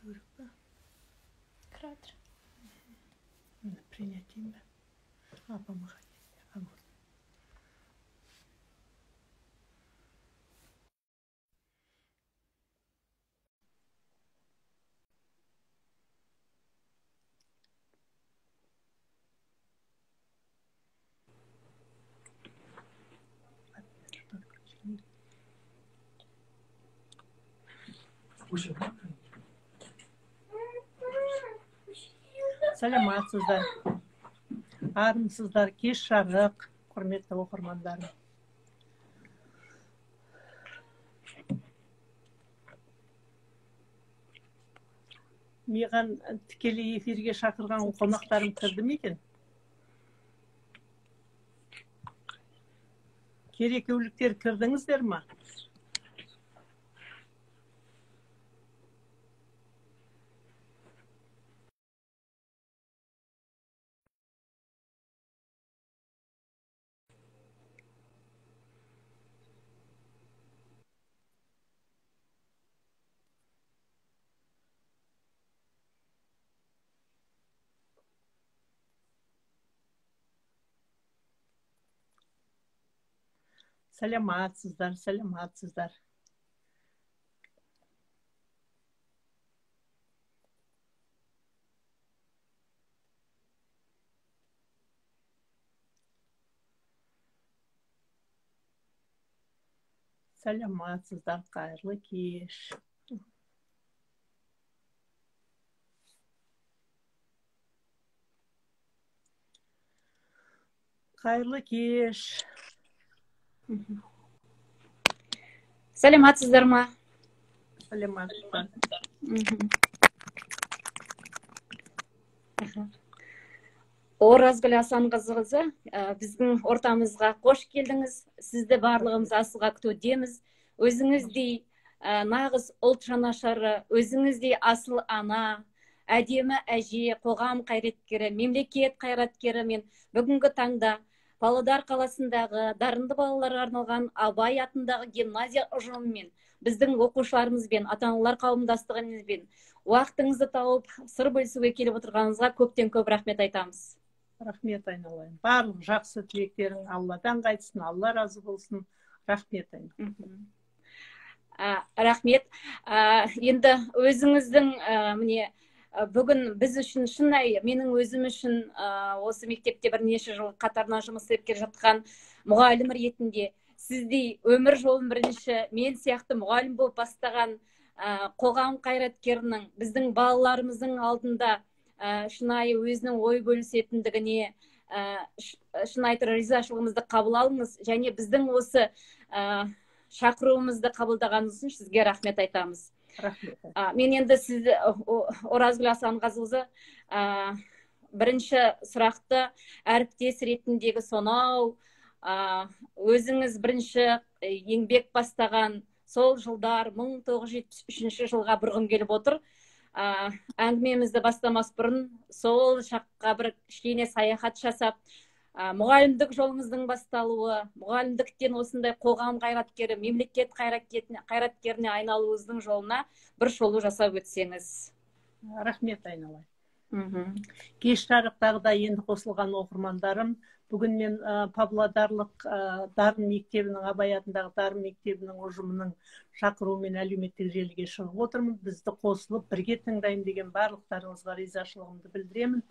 Кіру керек па? Кіратыр. Міне, принять деймін бе? А, помахать. А, вот. Саламатсыздар, армысыздар, кеш жарық, құрметті оқырмандарым. Маған тікелей эфирге шақырған қонақтарым кірді ме екен? Керекуліктер кірдіңіздер ма? Саламатсыздар, саламатсыздар. Саламатсыздар, қайырлы кеш. Қайырлы кеш. Саламатсыздар ма? Саламатсыздар. Оразгүл Асанқызы, біздің ортамызға қош келдіңіз. Сізді барлығымыз асыға күтудеміз. Өзіңіздей нағыз ұлт жанашыры, өзіңіздей асыл ана, әдемі әже, қоғам қайраткері, мемлекет қайраткері мен бүгінгі таңда Павлодар қаласындағы дарынды балаларға арналған Абай атындағы гимназия ұжымымен, біздің оқушыларымызбен, ата-аналар қауымдастығымызбен уақытыңызды тауып, сыр бөлісуге келіп отырғаныңызға көптен көп рахмет айтамыз. Рахмет айналайын. Барлық жақсы тілектерің Алладан қайтсын, Алла разы болсын. Рахмет айналайын. Рахмет. Енді өзіңіздің міне бүгін біз үшін шынайы, менің өзім үшін осы мектепте бірнеше жыл қатарынан жұмыс істеп келе жатқан мұғалім ретінде сіздей өмір жолын бірінші мен сияқты мұғалім болып бастаған қоғам қайраткерінің біздің балаларымыздың алдында шынайы өзінің ой бөлісетіндігіне шынайы ризашылығымызды қабыл алыңыз және біздің осы шақыруымызды қабылдағаныңыз үшін сізге рахмет айтамыз. Рахмет. Мен енді сізді, Оразгүл Асанқызы, бірінші сұрақты әріптес ретіндегі сонау өзіңіз бірінші еңбек бастаған сол жылдар 1973 жылға бұрғым келіп отыр. Әңгімемізді бастамас бұрын сол шаққа бір кішкене саяхат жасап, мұғалімдік жолыңыздың басталуы, мұғалімдіктен осындай қоғам қайраткері, мемлекет қайраткеріне айналуыңыздың жолына бір шолу жасап өтсеңіз. Рахмет айналайын. Кеш жарықтағы да енді қосылған оқырмандарым, бүгін мен Павлодарлық Дарын мектебінің, Абай атындағы Дарын мектебінің ұжымының шақыруымен әлеуметтік желіге шығып отырмын. Бізді қосылып бірге тыңдайын деген барлықтарыңызға ризашылығымды білдіремін.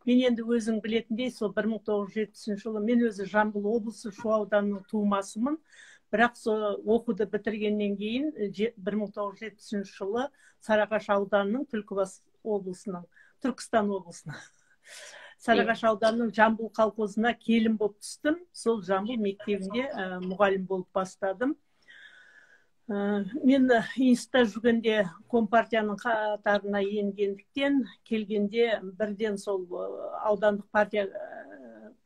Мен енді өзің білетіндей, сол 1970 жылы мен өзі Жамбыл облысы Шу ауданының тумасымын. Бірақ сол оқуды бітіргеннен кейін 1970 жылы Сарыағаш ауданының Түлкібас облысының, Түркістан облысының Сарыағаш ауданының Жамбыл колхозына келін болып түстім. Сол Жамбыл мектебінде мұғалім болып бастадым. Мен институтта жүргенде компартияның қатарына енгендіктен, келгенде бірден сол аудандық партия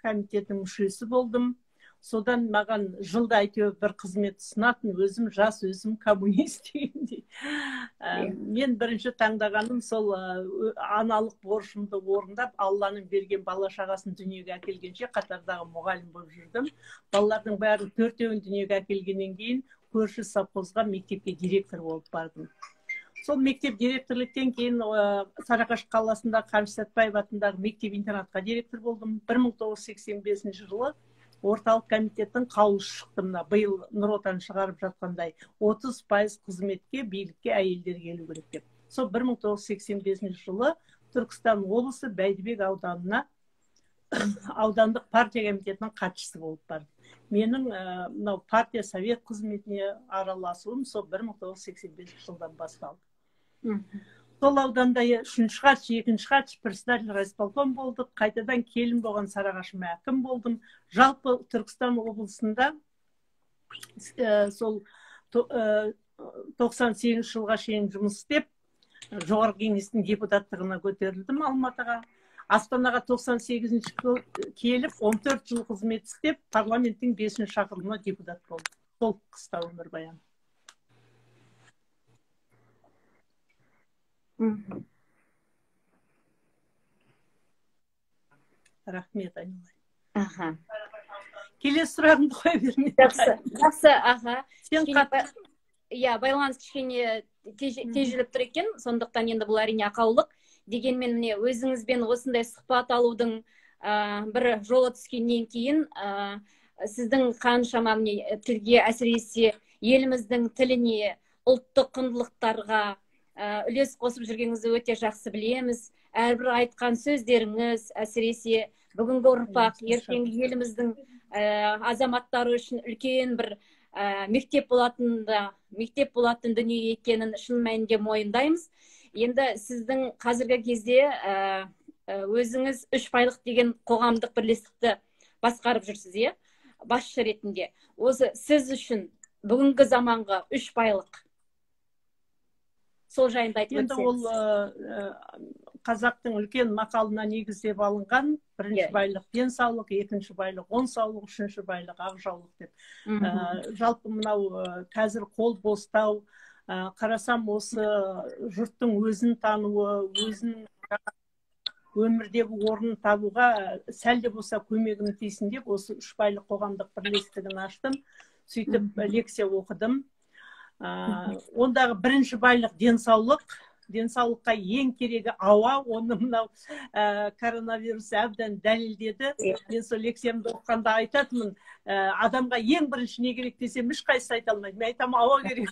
комитетінің мүшесі болдым. Содан маған жылда әйтеуір бір қызмет ұсынатын, өзім жас, өзім коммунист дегендей. Мен бірінші таңдағаным сол аналық борышымды орындап, Алланың берген бала шағасын дүниеге әкелгенше қатардағы мұғалім болып жүрдім. Балалардың бәрін төртеуін дүниеге әкелгеннен кейін көрші совхозға мектепке директор болып бардым. Сол мектеп директорліктен кейін Сарыағаш қаласында Қаныш Сәтбаев атындағы мектеп интернатқа директор болдым. 1985 жылы орталық комитеттің қаулысы шықты, мына биыл Нұр Отан шығарып жатқандай 30% қызметке, билікке әйелдер келу керек деп. Сол 1985 жылы Түркістан облысы Бәйдібек ауданына аудандық партия комитетінің хатшысы болып бардым. Менің мынау партия совет қызметіне араласуым сол 1985 жылдан басталды. Сол ауданда үшінші хатшы, екінші хатшы, председатель райисполком болдық. Қайтадан келін болған Сарыағашыма әкім болдым. Жалпы Түркістан облысында сол 98 жылға шейін жұмыс істеп, Жоғарғы кеңестің депутаттығына көтерілдім Алматыға. Астанаға 98-ші келіп, 14 жыл қызмет істеп, парламенттің 5-ші шақырылымына депутат болдым. Сол қысқа өмірбаян. Рахмет, айналайын. Аха. Келесі сұрағыңды қоя берме. Жақсы, жақсы, аха. Сен Иә, байланыс кішкене тежеліп тұр екен, сондықтан енді бұл әрине ақаулық. Дегенмен міне өзіңізбен осындай сұхбат алудың бір жолы түскеннен кейін сіздің қаншама міне тілге, әсіресе еліміздің тіліне, ұлттық құндылықтарға үлес қосып жүргеніңізді өте жақсы білеміз. Әрбір айтқан сөздеріңіз, әсіресе бүгінгі ұрпақ, ертеңгі еліміздің азаматтары үшін үлкен бір мектеп болатын дүние екенін шын мәнінде мойындаймыз. Енді сіздің қазіргі кезде өзіңіз үш байлық деген қоғамдық бірлестікті басқарып жүрсіз, иә? Басшы ретінде. Осы сіз үшін бүгінгі заманғы үш байлық, сол жайында айтып өтсеңіз. Енді ол қазақтың үлкен мақалына негіздеп алынған бірінші байлық денсаулық, екінші байлық он саулық, үшінші байлық ақ жаулық деп. Жалпы мынау қазір қол бостау, қарасам осы жұрттың өзін тануы, өзін өмірдегі орнын табуға сәл де болса көмегім тисін деп осы үш байлық қоғамдық бірлестігін аштым. Сөйтіп лекция оқыдым. Ондағы бірінші байлық денсаулық. Денсаулыққа ең керегі ауа, оны мынау коронавирус әбден дәлелдеді. Мен сол лекциямды оқығанда айтатынмын, адамға ең бірінші не керек десем, ешқайсысы айта алмайды. Мен айтамын, ауа керек.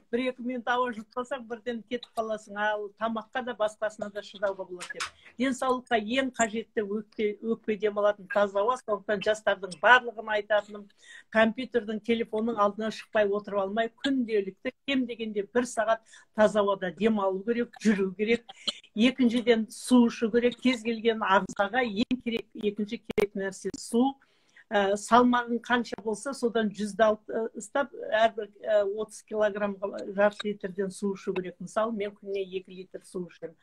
1-2 минут ауа жұтпасаң, бірден кетіп қаласың. Ал тамаққа да, басқасына да шыдауға болады деп. Денсаулыққа ең қажетті өкпе демалатын таза ауа. Сондықтан жастардың барлығын айтатыным, компьютердің, телефонның алдына шықпай отырып алмай, күнделікті кем дегенде 1 сағат таза ауада демалу керек, жүру керек. Екіншіден су ішу керек. Кез келген ағзаға ең керек, екінші керек нәрсе су. Салмағың қанша болса, содан 100-ді алып ұстап, әрбір 30 килограммға жарты литрден су ішу керек. Мысалы, мен күніне 2 литр су ішемін.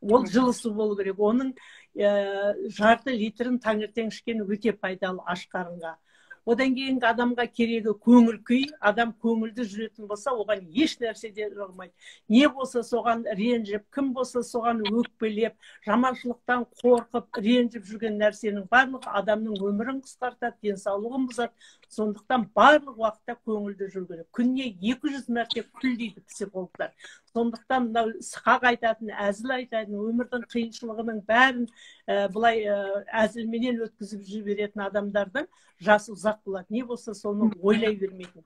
Ол жылы су болу керек. Оның жарты литрін таңертең ішкен өте пайдалы аш қарынға. Одан кейінгі адамға керегі көңіл күй. Адам көңілді жүретін болса, оған еш нәрсе де жоғмайды. Не болса соған ренжіп, кім болса соған өкпелеп, жаманшылықтан қорқып, ренжіп жүрген нәрсенің барлығы адамның өмірін қысқартады, денсаулығын бұзады. Сондықтан барлық уақытта көңілді жүру керек. Күніне 200 мәрте күл дейді психологтар. Сондықтан мынау сықақ айтатын, әзіл айтатын, өмірдің қиыншылығының бәрін былай әзілменен өткізіп жіберетін адамдардың жасы ұзақ болады. Не болса соны ойлай бермейтін.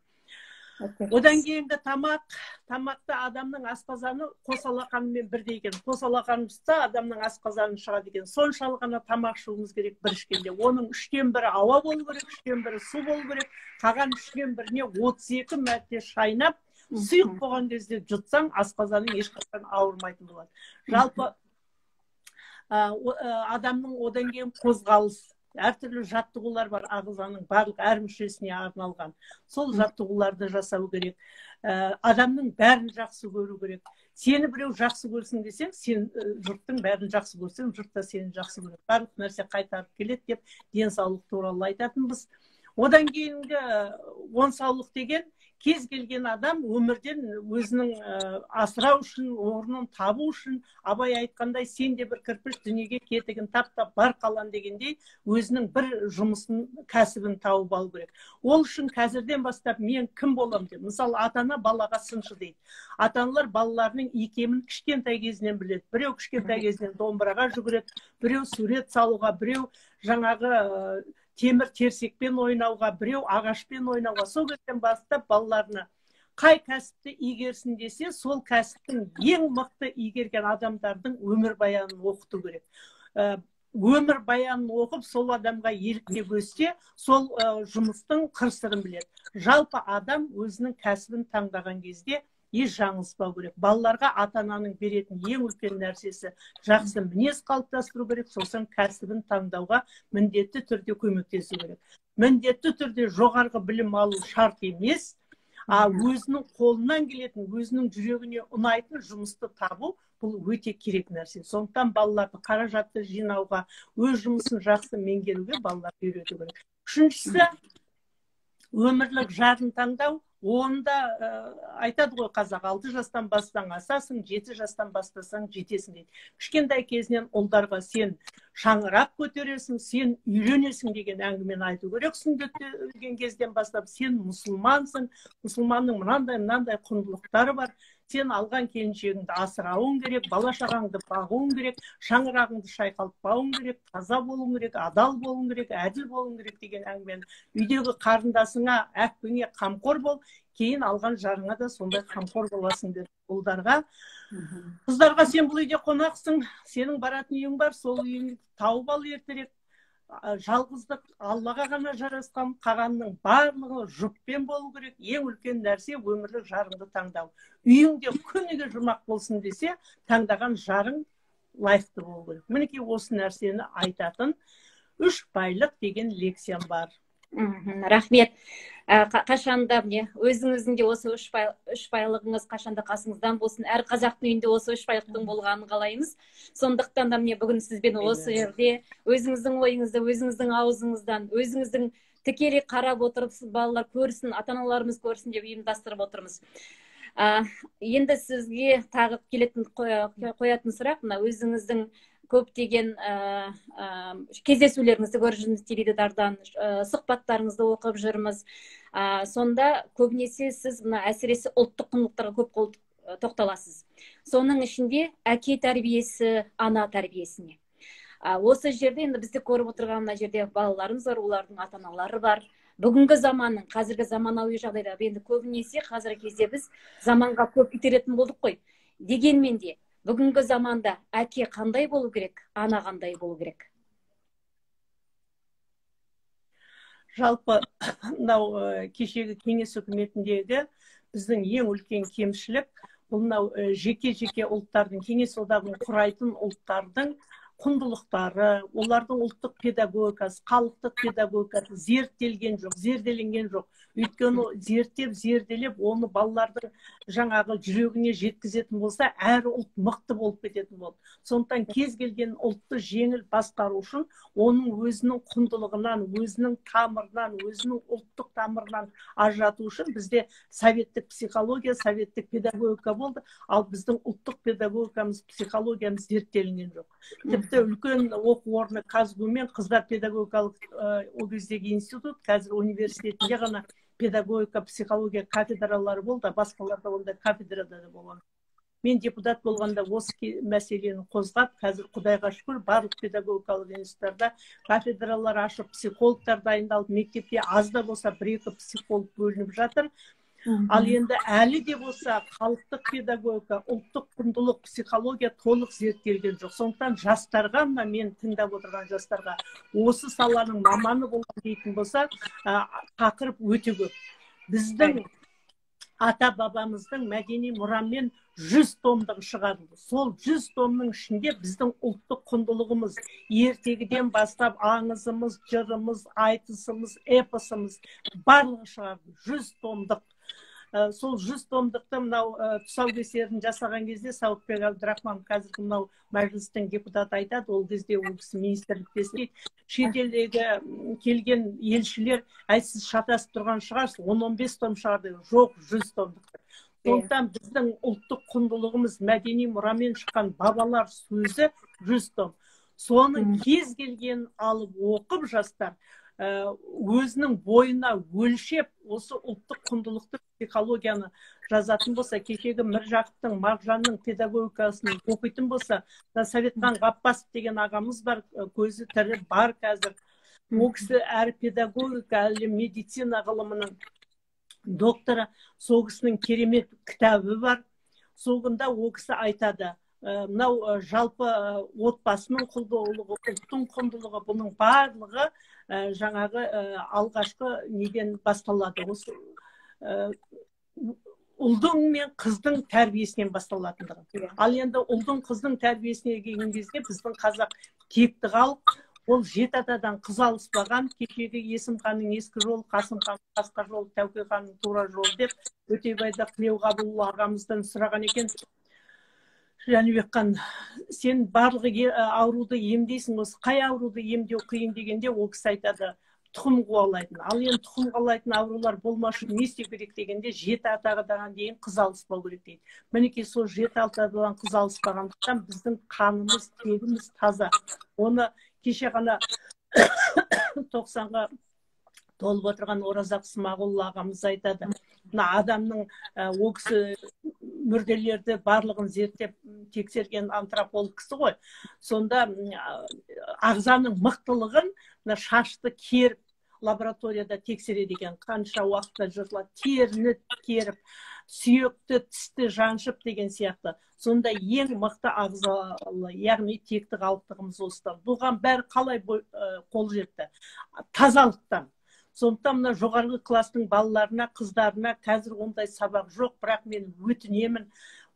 Одан кейінгі тамақ, тамақты адамның асқазаны қос алақанымен бірдей екен. Қос алақанын ұстаса, адамның асқазаны шығады екен. Соншалық ғана тамақ ішуіміз керек бір ішкенде. Оның 1/3 ауа болу керек, 1/3 су болу керек. Қалған 1/3-не 32 мәрте шайнап, сұйық болған кезде жұтсаң, асқазаның ешқашан ауырмайтын болады. Жалпы адамның одан кейін қозғалыс, әртүрлі жаттығулар бар, ағзаның барлық әр мүшесіне арналған. Сол жаттығуларды жасау керек. Адамның бәрін жақсы көру керек. Сені біреу жақсы көрсін десең, сен жұрттың бәрін жақсы көрсең, жұрт та сені жақсы көреді. Барлық нәрсе қайтарып келеді деп денсаулық туралы айтатынбыз. Одан кейінгі он саулық деген Кез келген адам өмірден өзінің асырау үшін, орнын табу үшін, Абай айтқандай, сен де бір кірпіш дүниеге кетігін тап та бар қалан дегендей, өзінің бір жұмысын, кәсібін тауып алу керек. Ол үшін қазірден бастап мен кім болам деп. Мысалы, ата-ана балаға сыншы дейді. Ата-аналар балаларының икемін кішкентай кезінен біледі. Біреу кішкентай кезінен домбыраға жүгіреді, біреу сурет салуға, біреу жаңағы темір терсекпен ойнауға, біреу ағашпен ойнауға. Сол кезден бастап балаларына қай кәсіпті игерсін десе, сол кәсіптің ең мықты игерген адамдардың өмірбаянын оқыту керек. Өмірбаянын оқып, сол адамға еліктеп өссе, сол жұмыстың қыр-сырын біледі. Жалпы адам өзінің кәсібін таңдаған кезде еш жаңылыспау керек. Балаларға ата-ананың беретін ең үлкен нәрсесі жақсы мінез қалыптастыру керек, сосын кәсібін таңдауға міндетті түрде көмектесу керек. Міндетті түрде жоғарғы білім алу шарт емес, а өзінің қолынан келетін, өзінің жүрегіне ұнайтын жұмысты табу бұл өте керек нәрсе. Сондықтан балаларды қаражатты жинауға, өз жұмысын жақсы меңгеруге балаларды үйрету керек. Үшіншісі, өмірлік жарын таңдау. Онда айтады ғой қазақ, 6 жастан бастан асасың, 7 жастан бастасаң жетесің дейді. Кішкентай кезінен ұлдарға сен шаңырақ көтересің, сен үйленесің деген әңгімені айту керек. Сүндеттелген кезден бастап сен мұсылмансың, мұсылманның мынандай-мынандай құндылықтары бар. Сен алған келіншегіңді асырауың керек, бала шағаңды бағуың керек, шаңырағыңды шайқалтпауың керек, таза болуың керек, адал болуың керек, әділ болуың керек деген әңгімені. Үйдегі қарындасыңа, әпкеңе қамқор бол, кейін алған жарыңа да сондай қамқор боласың деп ұлдарға. Қыздарға сен бұл үйде қонақсың, сенің баратын үйің бар, сол үйіңді тауып ал ертерек. Жалғыздық Аллаға ғана жарасқан, қалғанның барлығы жұппен болу керек. Ең үлкен нәрсе өмірлік жарыңды таңдау. Үйіңде күніге жұмақ болсын десе, таңдаған жарың лайықты болу керек. Мінекей осы нәрсені айтатын үш байлық деген лекциям бар. Рахмет. Қашанда міне өзіңіздің де осы үш байлығыңыз қашанда қасыңыздан болсын. Әр қазақтың үйінде осы үш байлықтың болғанын қалаймыз. Сондықтан да міне бүгін сізбен осы жерде өзіңіздің ойыңызды, өзіңіздің аузыңыздан, өзіңіздің тікелей қарап отырып балалар көрсін, ата-аналарымыз көрсін деп ұйымдастырып отырмыз. Енді сізге тағы келетін қоятын сұрақ, мына өзіңіздің көптеген кездесулеріңізді көріп жүрміз теледидардан, сұхбаттарыңызды оқып жүрміз. Сонда көбінесе сіз мына әсіресе ұлттық құндылықтарға көп тоқталасыз. Соның ішінде әке тәрбиесі, ана тәрбиесіне. Осы жерде енді бізді көріп отырған мына жерде балаларымыз бар, олардың ата-аналары бар. Бүгінгі заманның, қазіргі заманауи жағдайда енді көбінесе қазіргі кезде біз заманға көп итеретін болдық қой. Дегенмен де бүгінгі заманда әке қандай болу керек, ана қандай болу керек? Жалпы мынау кешегі кеңес үкіметіндегі біздің ең үлкен кемшілік бұл мынау жеке-жеке ұлттардың, кеңес одағын құрайтын ұлттардың құндылықтары, олардың ұлттық педагогикасы, халықтық педагогикасы зерттелген жоқ, зерделенген жоқ. Өйткені зерттеп, зерделеп, оны балалардың жаңағы жүрегіне жеткізетін болса, әр ұлт мықты болып кететін болды. Сондықтан кез келген ұлтты жеңіл басқару үшін оның өзінің құндылығынан, өзінің тамырынан, өзінің ұлттық тамырынан ажырату үшін бізде советтік психология, советтік педагогика болды, ал біздің ұлттық педагогикамыз, психологиямыз зерттелінген жоқ. Тіпті үлкен оқу орны КазГУ-мен қыздар педагогикалық ол кездегі институт, қазір университетінде ғана педагогика, психология кафедралары болды, басқаларда ондай кафедрада да болған. Мен депутат болғанда осы мәселені қозғап, қазір Құдайға шүкір, барлық педагогикалық институттарда кафедралар ашып, психологтар дайындалып, мектепте аз да болса бір-екі психолог бөлініп жатыр. Ал енді әлі де болса халықтық педагогика, ұлттық құндылық, психология толық зерттелген жоқ. Сондықтан жастарға, мына мен тыңдап отырған жастарға осы саланың маманы болған дейтін болса, тақырып өте көп. Біздің ата-бабамыздың мәдени мұрамен 100 томдығы шығарылды. Сол 100 томның ішінде біздің ұлттық құндылығымыз, ертегіден бастап аңызымыз, жырымыз, айтысымыз, эпосымыз барлығы шығарылды. 100 томдық. Сол 100 томдықты мынау тұсаукесерін жасаған кезде Сауытбек Әбдірахманов, қазіргі мынау мәжілістің депутаты, айтады, ол кезде ол кісі министрлікте істейді, шетелдегі келген елшілер: «Әй, сіз шатасып тұрған шығарсыз, 10-15 том шығар», – деген. Жоқ, 100 томдық. Сондықтан біздің ұлттық құндылығымыз, мәдени мұрамен шыққан бабалар сөзі 100 том. Соның кез келгенін алып оқып, жастар өзінің бойына өлшеп, осы ұлттық құндылықты, психологияны жазатын болса, кешегі Міржақыптың, Мағжанның педагогикасын оқитын болса, Советхан Ғаппасов деген ағамыз бар, көзі тірі бар қазір. Ол кісі әрі педагогика, әрі медицина ғылымының докторы. Сол кісінің керемет кітабы бар. Соңында ол кісі айтады: мынау жалпы отбасының құндылығы, ұлттың құндылығы, бұның барлығы жаңағы алғашқы неден басталады, осы ұлдың мен қыздың тәрбиесінен басталатындығы. Ал енді ұлдың, қыздың тәрбиесіне келген кезде, біздің қазақ текті халық, ол жеті атадан қыз алыспаған. Кешегі Есім ханның ескі жолы, Қасым ханның қасқа жолы, Тәуке ханның тура жолы деп Өтебайда Тілеуқабылұлы ағамыздан сұраған екен: «Жәнібек хан, сен барлық ауруды емдейсің, осы қай ауруды емдеу қиын?» дегенде, ол кісі айтады: «Тұқым қуалайтын». Ал енді тұқым қуалайтын аурулар болмас үшін не істеу керек дегенде, жеті атадан дейін қыз алыспау керек дейді. Мінекей, сол жеті атадан қыз алыспағандықтан, біздің қанымыз, тегіміз таза. Оны кеше ғана 90-ға толып отырған Оразақ Смағұл ағамыз айтады. Мына адамның, ол кісі мүрделерді барлығын зерттеп тексерген антрополог кісі ғой. Сонда ағзаның мықтылығын мына шашты керіп, лабораторияда тексереді екен, қанша уақытта жыртылады, теріні керіп, сүйекті, тісті жаншып деген сияқты. Сонда ең мықты ағзалы, яғни текті халықтығымыз осыдан. Бұған бәрі қалай қол жетті? Тазалықтан. Сондықтан мына жоғарғы класстың балаларына, қыздарына қазір ондай сабақ жоқ, бірақ мен өтінемін,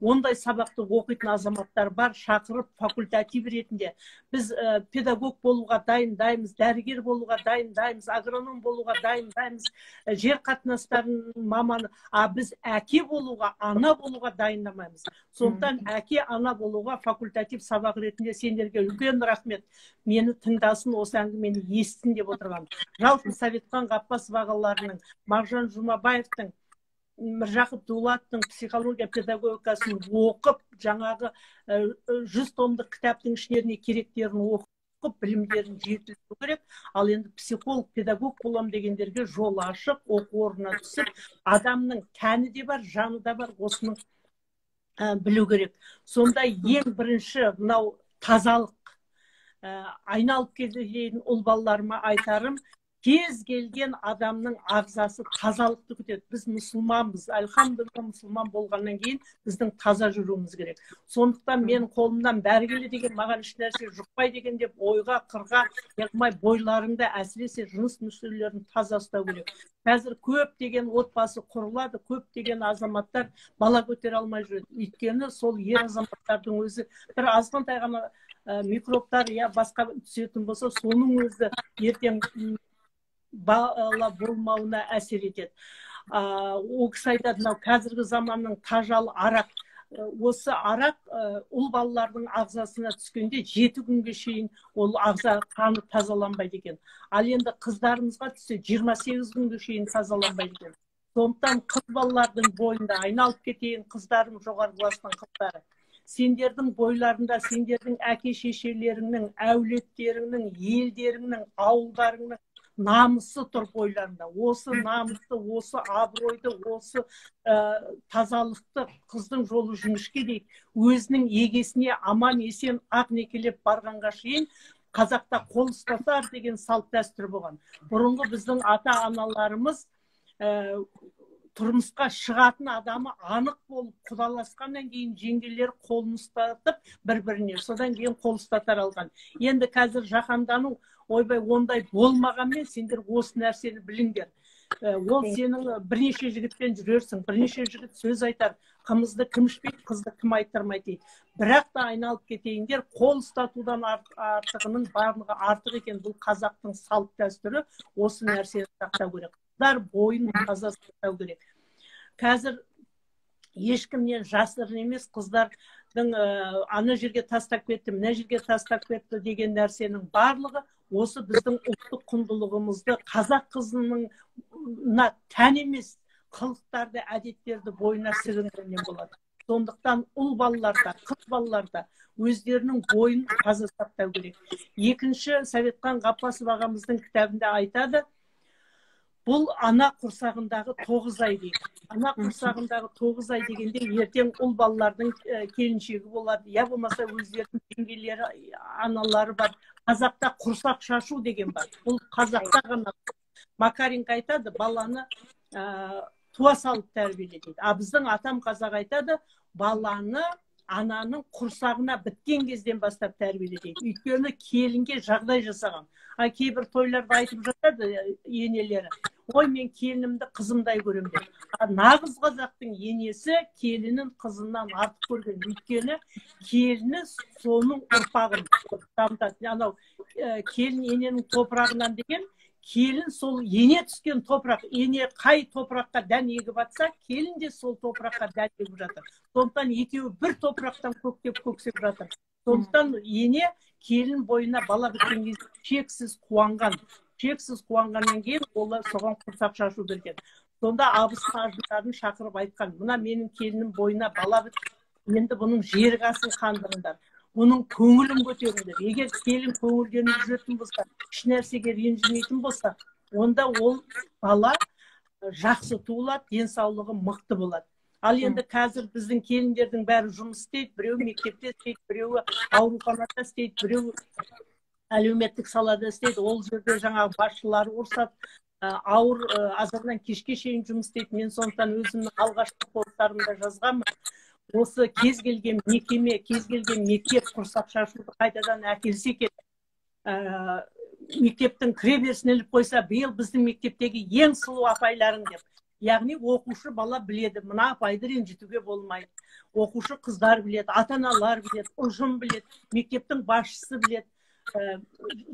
ондай сабақты оқитын азаматтар бар, шақырып, факультатив ретінде. Біз педагог болуға дайындаймыз, дәрігер болуға дайындаймыз, агроном болуға дайындаймыз, жер қатынастарының маманы, а біз әке болуға, ана болуға дайындамаймыз. Сондықтан әке, ана болуға факультатив сабақ ретінде сендерге үлкен рахмет, мені тыңдасын, осы әңгімені естісін деп отырған. Жалпы Советхан Ғаппасов ағаларының, Мағжан Жұмабаевтың, Міржақып Дулаттың психология педагогикасын оқып, жаңағы 100 томдық кітаптың іштеріне керектерін оқып, білімдерін жетілдіру керек. Ал енді психолог, педагог болам дегендерге жол ашық, оқу орнына түсіп, адамның тәні де бар, жаны да бар, осыны білу керек. Сонда ең бірінші мынау тазалық. Айналып келген ұл балаларыма айтарым: кез келген адамның ағзасы тазалықты күтеді. Біз мұсылманбыз, альхамдулилля. Мұсылман болғаннан кейін біздің таза жүруіміз керек. Сондықтан менің қолымнан бәрі келеді екен, маған ешнәрсе жұқпайды екен деп ойға, қырға неғылмай, бойларыңды, әсіресе жыныс мүшелерін таза ұстау керек. Қазір көптеген отбасы құрылады, көптеген азаматтар бала көтере алмай жүреді, өйткені сол ер азаматтардың өзі бір азғантай ғана микробтар я басқа түсетін болса, соның өзі ертең бала болмауына әсер етеді. Ол кісі айтады: мынау қазіргі заманның тажалы арақ. Осы арақ ұл балалардың ағзасына түскенде, 7 күнге шейін ол ағза қаны тазаланбайды екен. Ал енді қыздарымызға түссе, 28 күнге шейін тазаланбайды екен. Сондықтан қыз балалардың бойында, айналып кетейін, қыздарым, жоғарғы класстың қыздары, сендердің бойларында сендердің әке шешелеріңнің, әулеттеріңнің, елдеріңнің, ауылдарыңның намысы тұр бойларында. Осы намысты, осы абыройды, осы тазалықты, қыздың жолы жіңішке дейді, өзінің егесіне аман есен ақ некелеп барғанға шейін. Қазақта қол ұстасар деген салт дәстүр болған. Бұрынғы біздің ата аналарымыз тұрмысқа шығатын адамы анық болып, құдаласқаннан кейін жеңгелер қолын ұстатып бір біріне, содан кейін қол ұстатар алған. Енді қазір жаһандану, ойбай, ондай болмағанмен, сендер осы нәрсені біліңдер. Ол сенің бірнеше жігітпен жүрерсің, бірнеше жігіт сөз айтар, қымызды кім ішпейді, қызды кім айттырмайды дейді. Бірақ та айналып кетейіндер, қол ұстатудан артығының барлығы артық екен. Бұл қазақтың салт дәстүрі, осы нәрсені сақтау керек. Қыздар бойын таза сақтау керек. Қазір ешкімнен жасырын емес, қыздардың ана жерге тастап кетті, мына жерге тастап кетті деген нәрсенің барлығы осы біздің ұлттық құндылығымызды, қазақ қызының тән емес қылықтарды, әдеттерді бойына сіңіргеннен болады. Сондықтан ұл балалар да, қыз балалар да өздерінің бойын таза сақтау керек. Екінші, Советхан Ғаппасов ағамыздың кітабында айтады, бұл ана құрсағындағы 9 ай дейді. Ана құрсағындағы 9 ай дегенде ертең ұл балалардың келіншегі болады, я болмаса өздерінің жеңгелері, аналары бар. Қазақта құрсақ шашу деген бар. Бұл қазақта ғана. Макаренко айтады, баланы туа салып тәрбиеле дейді. А біздің атам қазақ айтады, баланы ананың құрсағына біткен кезден бастап тәрбиеле дейді. Өйткені келінге жағдай жасаған. А кейбір тойларда айтып жатады енелері, ой, мен келінімді қызымдай көремін деп. А нағыз қазақтың енесі келінін қызынан артық көрген. Өйткені келіні соның ұрпағын дамытады. Анау келін ененің топырағынан деген, келін сол ене түскен топырақ, ене қай топыраққа дән егіп атса, келін де сол топыраққа дән егіп жатыр. Сондықтан екеуі бір топырақтан көктеп көксеп жатыр. Сондықтан ене келін бойына бала біткен кезде шексіз қуанған. Шексіз қуанғаннан кейін олар соған құрсақ шашу берген. Сонда абысын ажындарын шақырып айтқан, мына менің келінім бойына бала бітті, енді бұның жерік асын қандырыңдар, бұның көңілін көтеріңдер. Егер келін көңілденіп жүретін болса, еш нәрсеге ренжімейтін болса, онда ол бала жақсы туылады, денсаулығы мықты болады. Ал енді қазір біздің келіндердің бәрі жұмыс істейді, біреуі мектепте істейді, біреуі ауруханада істейді, біреуі әлеуметтік салада істейді. Ол жерде жаңағы басшылары ұрсады, ауыр азаннан кешке шейін жұмыс істейді. Мен сондықтан өзімнің алғашқы посттарымда жазғанмын. Осы кез келген мекеме, кез келген мектеп құрсақ шашуды қайтадан әкелсе екен, мектептің кіреберісіне іліп қойса, биыл біздің мектептегі ең сұлу апайларың деп. Яғни оқушы бала біледі, мына апайды ренжітуге болмайды. Оқушы қыздар біледі, ата-аналар біледі, ұжым біледі, мектептің басшысы біледі.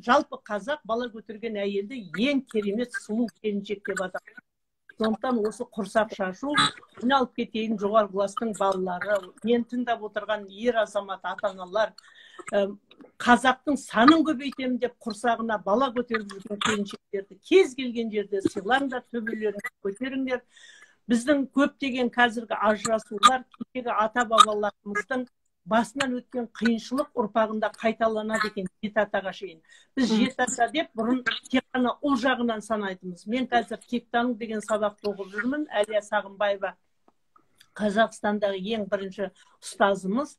Жалпы қазақ бала көтерген әйелді ең керемет сұлу келіншек деп атайды. Сондықтан осы құрсақ шашу, мен алып кетейін жоғарғы класстың балалары, мен тыңдап отырған ер азамат ата-аналар, қазақтың санын көбейтемін деп құрсағына бала көтеріп жүрген келіншектерді кез келген жерде сыйлаңдар, төбелерін көтеріңдер. Біздің көптеген қазіргі ажырасулар кешегі ата-бабаларымыздың басынан өткен қиыншылық ұрпағында қайталанады екен жеті атаға шейін. Біз жеті ата деп бұрын тек қана ұл жағынан санайтынбыз. Мен қазір тектану деген сабақты оқып жүрмін. Әлия Сағынбаева Қазақстандағы ең бірінші ұстазымыз.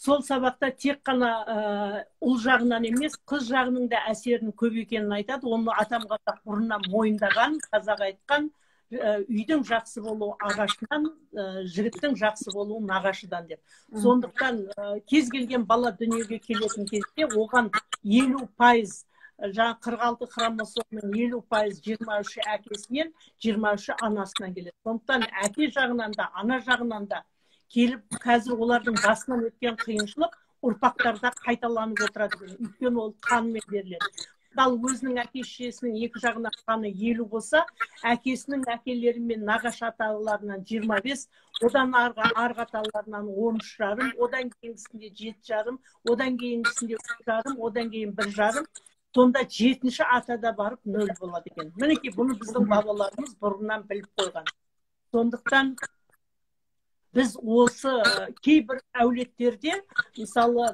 Сол сабақта тек қана ұл жағынан емес, қыз жағының да әсерінің көп екенін айтады. Оны атам қазақ бұрыннан мойындаған, қазақ айтқан, үйдің жақсы болуы ағашынан, жігіттің жақсы болуы нағашыдан деп. Сондықтан кез келген бала дүниеге келетін кезде оған 50%, жаңа 46 хромосомның 50% 23-і әкесінен, 23-і анасынан келеді. Сондықтан әке жағынан да, ана жағынан да келіп, қазір олардың басынан өткен қиыншылық ұрпақтарда қайталанып отырады. Өйткені ол қанмен беріледі. Ал өзінің әке шешесінің екі жағынан қаны 50 болса, әкесінің әкелері мен нағашы аталарынан 25, одан арғы аталарынан 13,5, одан кейінгісінде 7,5, одан кейінгісінде 3,5, одан кейін 1,5, сонда 7-ші атада барып 0 болады екен. Мінекей, бұны біздің бабаларымыз бұрыннан біліп қойған. Сондықтан біз осы кейбір әулеттерде, мысалы,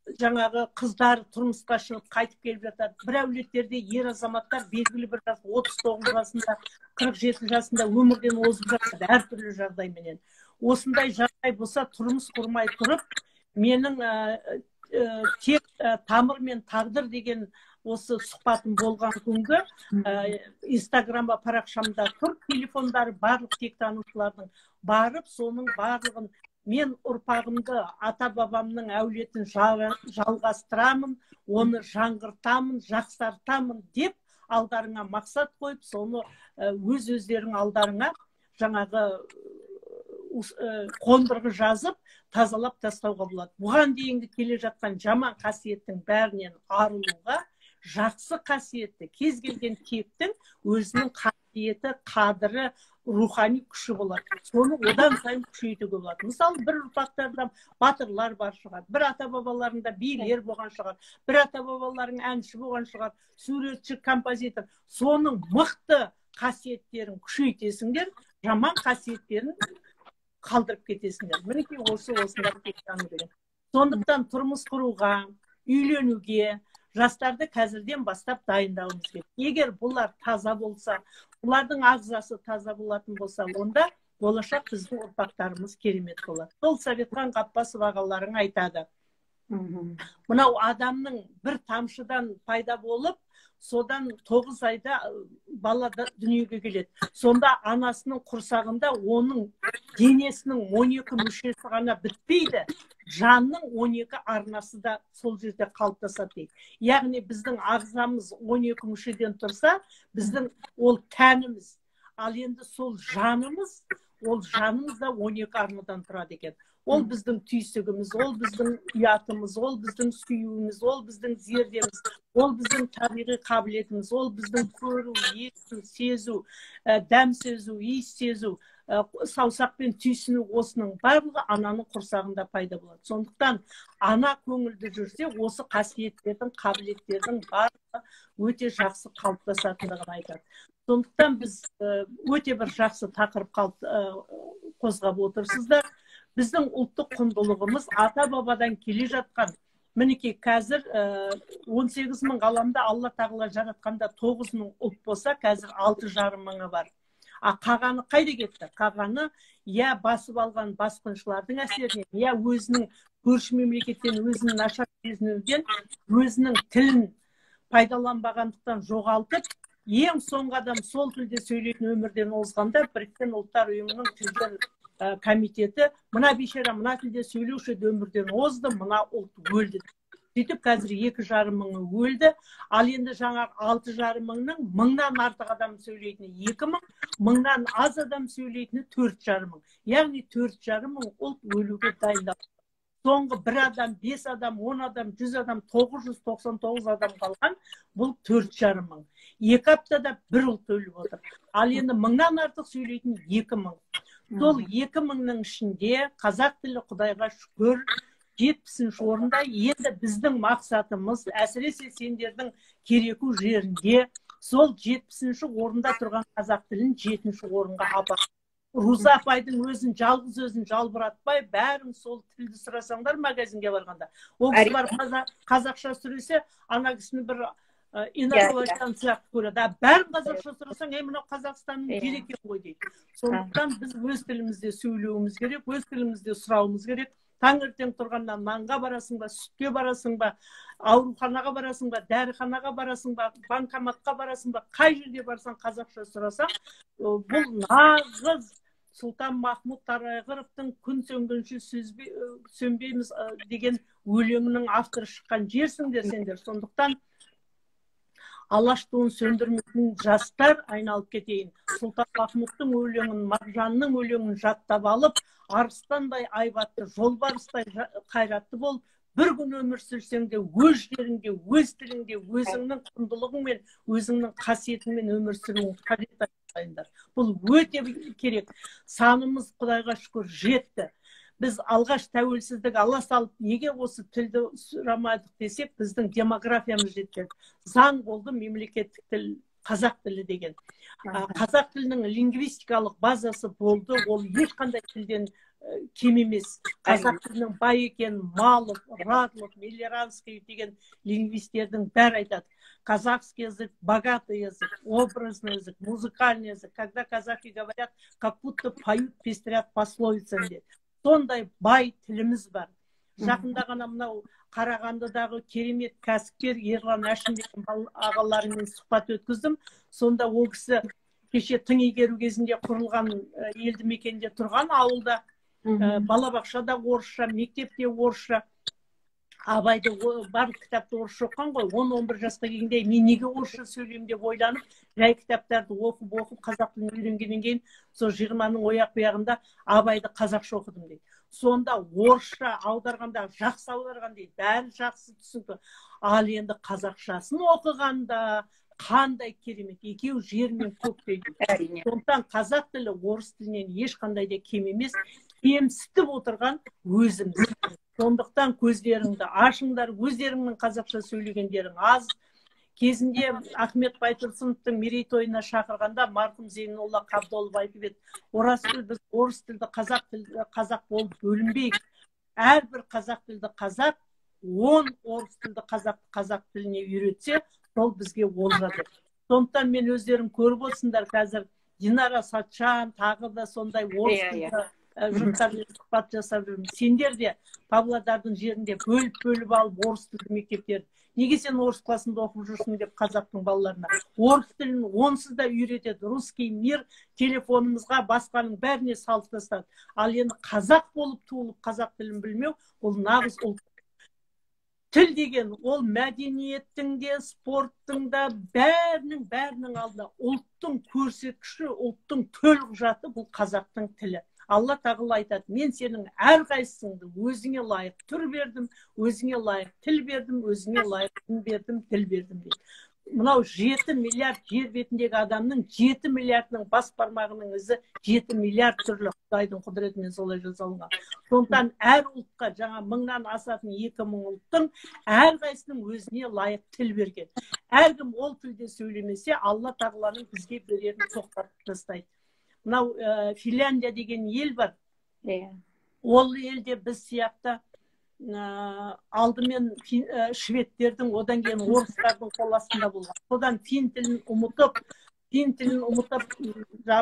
жаңағы қыздар тұрмысқа шығып қайтып келіп жатады. Бір әулеттерде ер азаматтар белгілі бір жас, 39 жасында, 47 жасында өмірден озып жатады әртүрлі жағдайменен. Осындай жағдай болса, тұрмыс құрмай тұрып, менің тек тамыр мен тағдыр деген осы сұхбатым болған күнгі Инстаграмға парақшамда тұр, телефондары барлық тектанушылардың барып, соның барлығын мен ұрпағымды, ата-бабамның әулетін жалғастырамын, оны жаңғыртамын, жақсартамын деп алдарыңа мақсат қойып, соны өз-өздерің алдарыңа жаңағы қондырғы жазып, тазалап тастауға болады. Бұған дейінгі келе жатқан жаман қасиеттің бәрінен арылуға, жақсы қасиетті кез келген тектің өзінің қасиеті Қасиеті, қадірі, рухани күші болады. Соны одан сайын күшейтуге болады. Мысалы, бір ұрпақтарда батырлар бар шығар, бір ата бабаларында билер болған шығар, бір ата бабаларың әнші болған шығар, суретші, композитор. Соның мықты қасиеттерін күшейтесіңдер, жаман қасиеттерін қалдырып кетесіңдер. Мінекей, осы осында деген. Сондықтан тұрмыс құруға, үйленуге жастарды қазірден бастап дайындауымыз керек. Егер бұлар таза болса, бұлардың ағзасы таза болатын болса, онда болашақ біздің ұрпақтарымыз керемет болады. Сол Советхан Ғаппасов ағаларың айтады. Мынау адамның бір тамшыдан пайда болып, содан 9 айда бала дүниеге келеді. Сонда анасының құрсағында оның денесінің 12 мүшесі ғана бітпейді, жанның 12 арнасы да сол жерде қалыптасады дейді. Яғни біздің ағзамыз 12 мүшеден тұрса, біздің ол тәніміз, ал енді сол жанымыз, ол жанымыз да 12 арнадан тұрады екен. Ол біздің түйсігіміз, ол біздің ұятымыз, ол біздің сүюіміз, ол біздің зердеміз, ол біздің табиғи қабілетіміз, ол біздің көру, есту, сезу, дәм сезу, иіс сезу, саусақпен түйсіну, осының барлығы ананың құрсағында пайда болады. Сондықтан ана көңілді жүрсе, осы қасиеттердің, қабілеттердің барлығы өте жақсы қалыптасатындығын айтады. Сондықтан біз өте бір жақсы тақырып қозғап отырсыздар. Біздің ұлттық құндылығымыз ата-бабадан келе жатқан. Мінекей, қазір 18 мың ғаламда Алла тағала жаратқанда 9 мың ұлт болса, қазір 6,5 мыңы бар. А қағаны қайда кетті? Қағаны я басып алған басқыншылардың әсерінен, я өзінің көрші мемлекеттен өзін нашар сезінуден, өзінің тілін пайдаланбағандықтан жоғалтып, ең соңғы адам сол тілде сөйлейтін өмірден озғанда Біріккен Ұлттар Ұйымының тілдер комитеті мына бейшара мына тілде сөйлеуші өмірден озды, мына ұлт өлді. Сөйтіп қазір 2,5 мыңы өлді. Ал енді жаңағы 6,5 мыңның мыңнан артық адам сөйлейтіні 2 мың, мыңнан аз адам сөйлейтіні 4,5 мың. Яғни 4,5 мың ұлт өлуге дайындалды. Соңғы бір адам, 5 адам, 10 адам, 100 адам, 999 адам қалған, бұл 4,5 мың. 2 аптада бір ұлт өліп отыр. Ал енді мыңнан артық сөйлейтін 2 мың. Сол 2 мыңның ішінде қазақ тілі, Құдайға шүкір, 70-ші орында. Енді біздің мақсатымыз, әсіресе сендердің Кереку жерінде, сол 70-ші орында тұрған қазақ тілін 7-ші орынға апару. Руза апайдың өзін, жалғыз өзін жалбыратпай, бәрін сол тілді сұрасаңдар магазинге барғанда. Ол кісі барып қазақша сөйлесе, ана кісіні бір инопланетян сияқты көреді. А бәрін қазақша сұрасаң, ей, мынау Қазақстанның жері екен ғой дейді. Сондықтан біз өз тілімізде сөйлеуіміз керек, өз тілімізде сұрауымыз керек. Таңертең тұрғаннан нанға барасың ба, сүтке барасың ба, ауруханаға барасың ба, дәріханаға барасың ба, банкоматқа барасың ба, қай жерге барсаң қазақша сұрасаң, бұл нағыз Сұлтан Махмұт Торайғыровтың күн сөнгенше сөнбейміз деген өлеңінің авторы шыққан жерсіңдер сендер. Сондықтан Алаш туын сөндірмейтін жастар айналып кетейін. Сұлтан Махмұттың өлеңін, Мағжанның өлеңін жаттап алып, арыстандай айбатты, жолбарыстай қайратты болып, бір күн өмір сүрсең де өз жеріңде, өз тіліңде, өзіңнің құндылығыңмен, өзіңнің қасиетіңмен өмір сүруің қажет, ағайындар. Бұл өте керек. Санымыз, Құдайға шүкір, жетті. Біз алғаш тәуелсіздік ала салып, неге осы тілді сұрамадық десек, біздің демографиямыз жетпеді. Заң болды мемлекеттік тіл қазақ тілі деген. Қазақ тілінің лингвистикалық базасы болды, ол ешқандай тілден кем емес. Қазақ тілінің бай екенін Малов, Радлов, Мелиоранский деген лингвистердің бәрі айтады. Казахский язык — богатый язык, образный язык, музыкальный язык. Когда казахи говорят, как будто поют, пестрят пословицами дейді. Сондай бай тіліміз бар. Жақында ғана мынау Қарағандыдағы керемет кәсіпкер Ерлан Әшім деген ағаларымен сұхбат өткіздім. Сонда ол кісі кеше тың игеру кезінде құрылған елді мекенде тұрған ауылда, балабақша да орысша, мектепте орысша. Абайды, барлық кітапты орысша оқыған ғой. 10-11 жасқа келгенде мен неге орысша сөйлеймін деп ойланып, жай кітаптарды оқып оқып қазақ тілін үйренгеннен кейін, сол 20-ның ояқ бұяғында Абайды қазақша оқыдым дейді. Сонда орысша аударғанда жақсы аударған дейді, бәрі жақсы, түсінікті. Ал енді қазақшасын оқығанда Қандай керемет, екеуі жер мен көктей. Әрине. Сондықтан қазақ тілі орыс тілінен ешқандай да кем емес, кемсітіп отырған өзіміз. Сондықтан көздеріңді ашыңдар, өздеріңнің қазақша сөйлегендерің аз. Кезінде Ахмет Байтұрсыновтың мерейтойына шақырғанда марқұм Зейнолла Қабдолов айтып еді: Оразгүл, біз орыс тілді, қазақ тілді қазақ болып бөлінбейік. Әрбір қазақ тілді қазақ 10 орыс тілді қазақ қазақ тіліне үйретсе, сол бізге олжа деп. Сондықтан мен өздерің көріп отырсыңдар, қазір Динара Сатжан, тағы да сондай орыс тілді жұрттармен сұхбат жасап жүрмін. Сендер де Павлодардың жерінде бөліп-бөліп алып орыс тілді мектептерді, неге сен орыс классында оқып жүрсің деп қазақтың балаларына орыс тілін онсыз да үйретеді. Русский мир телефонымызға, басқаның бәріне салып тастады. Ал енді қазақ болып туылып қазақ тілін білмеу, ол нағыз ұлт. Тіл деген ол мәдениеттің де, спорттың да, бәрінің алдында ұлттың көрсеткіші, ұлттың төлқұжаты бұл қазақтың тілі. Алла тағала айтады: мен сенің әрқайсыңды өзіңе лайық түр бердім, өзіңе лайық тіл бердім, өзіңе лайық дін бердім, тіл бердім дейді. Мынау 7 миллиард жер бетіндегі адамның 7 миллиардының бас бармағының ізі 7 миллиард түрлі, Құдайдың құдіретімен солай жасалынған. Сондықтан әр ұлтқа, жаңа 1000-нан асатын 2000 ұлттың әрқайсысының өзіне лайық тіл берген. Әркім ол тілде сөйлемесе, Алла тағаланың бізге берерін тоқтатып тастайды. Мынау Финляндия деген ел бар. Ол елде біз сияқты алдымен шведтердің, одан кейін орыстардың қол астында болған. Содан фин тілін ұмытып,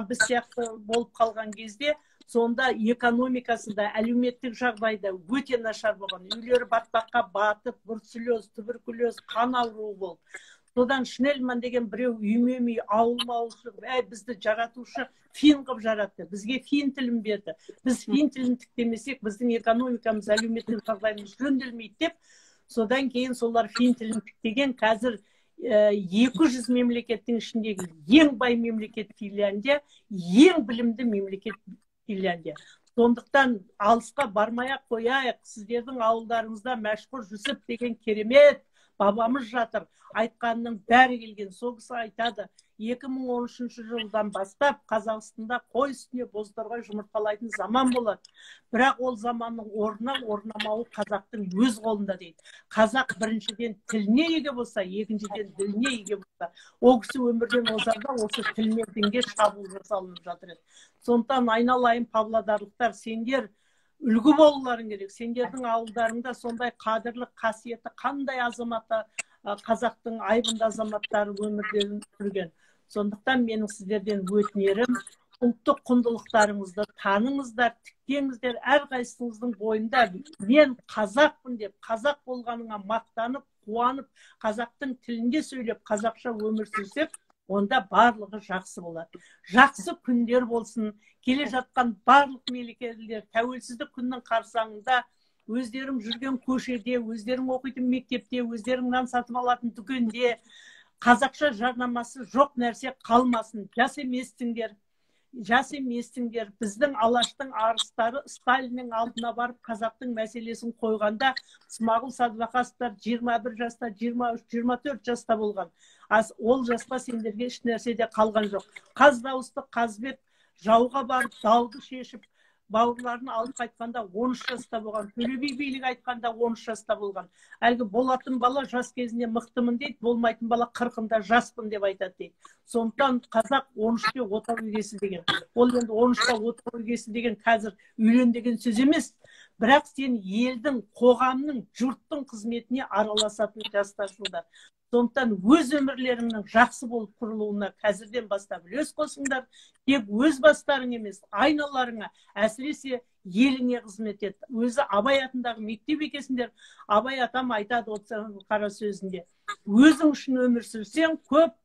біз сияқты болып қалған кезде, сонда экономикасында, әлеуметтік жағдайда өте нашар болған. Үйлері батпаққа батып, бруцеллез, туберкулез, қан ауруы болды. Содан Шнельман деген біреу үйме-үй, ауылма-ауыл шығып, әй, бізді жаратушы фин қып жаратты, бізге фин тілін берді. Біз фин тілін тіктемесек, біздің экономикамыз, әлеуметтік жағдайымыз жөнделмейді деп, содан кейін солар фин тілін тіктеген. Қазір 200 мемлекеттің ішіндегі ең бай мемлекет Финляндия, ең білімді мемлекет Финляндия. Сондықтан алысқа бармай-ақ қояйық, сіздердің ауылдарыңызда Мәшһүр Жүсіп деген керемет бабамыз жатыр, айтқанның бәрі келген. Сол кісі айтады, 2013 жылдан бастап Қазақстанда қой үстіне бозторғай жұмыртқалайтын заман болады. Бірақ ол заманның орнына орнамауы қазақтың өз қолында дейді. Қазақ біріншіден тіліне еге болса, екіншіден дініне еге болса, ол кісі өмірден озарда осы тіл мен дінге шабуыл жасалынып жатыр еді. Сондықтан айналайын павлодарлықтар, сендер үлгі болуларың керек. Сендердің ауылдарыңда сондай қадірлі, қасиетті қандай азаматы, қазақтың айбынды азаматтары өмірден сүрген. Сондықтан менің сіздерден өтінерім, ұлттық құндылықтарыңызды таныңыздар, тіктеңіздер. Әрқайсыңыздың бойында мен қазақпын деп, қазақ болғаныңа мақтанып, қуанып, қазақтың тілінде сөйлеп, қазақша өмір сүрсек, онда барлығы жақсы болады. Жақсы күндер болсын. Келе жатқан барлық мерекелер, тәуелсіздік күнінің қарсаңында өздерің жүрген көшеде, өздерің оқитын мектепте, өздерің нан сатып алатын дүкенде қазақша жарнамасы жоқ нәрсе қалмасын. Жас емессіңдер, жас емессіңдер. Біздің Алаштың арыстары Сталиннің алдына барып қазақтың мәселесін қойғанда Смағұл Садуақасовтар 21 жаста, 23, 24 жаста болған. Ол жаста сендерге еш нәрсе де қалған жоқ. Қаз дауысты Қазбек жауға барып дауды шешіп бауырларын алып қайтқанда 13 жаста болған. Төле би билік айтқанда 13 жаста болған. Әлгі болатын бала жас кезінде мықтымын дейді, болмайтын бала 40-ында жаспын деп айтады дейді. Сондықтан қазақ 13-те отау егесі деген. Ол енді 13-те отау егесі деген қазір үйлен деген сөз емес. Бірақ сен елдің, қоғамның, жұрттың қызметіне араласатын жастарсыңдар. Сондықтан өз өмірлеріңнің жақсы болып құрылуына қазірден бастап үлес қосыңдар. Тек өз бастарың емес, айналарыңа, әсіресе еліңе қызмет ет. Өзі Абай атындағы мектеп екесіңдер. Абай атам айтады қара сөзінде: өзің үшін өмір сүрсең, көп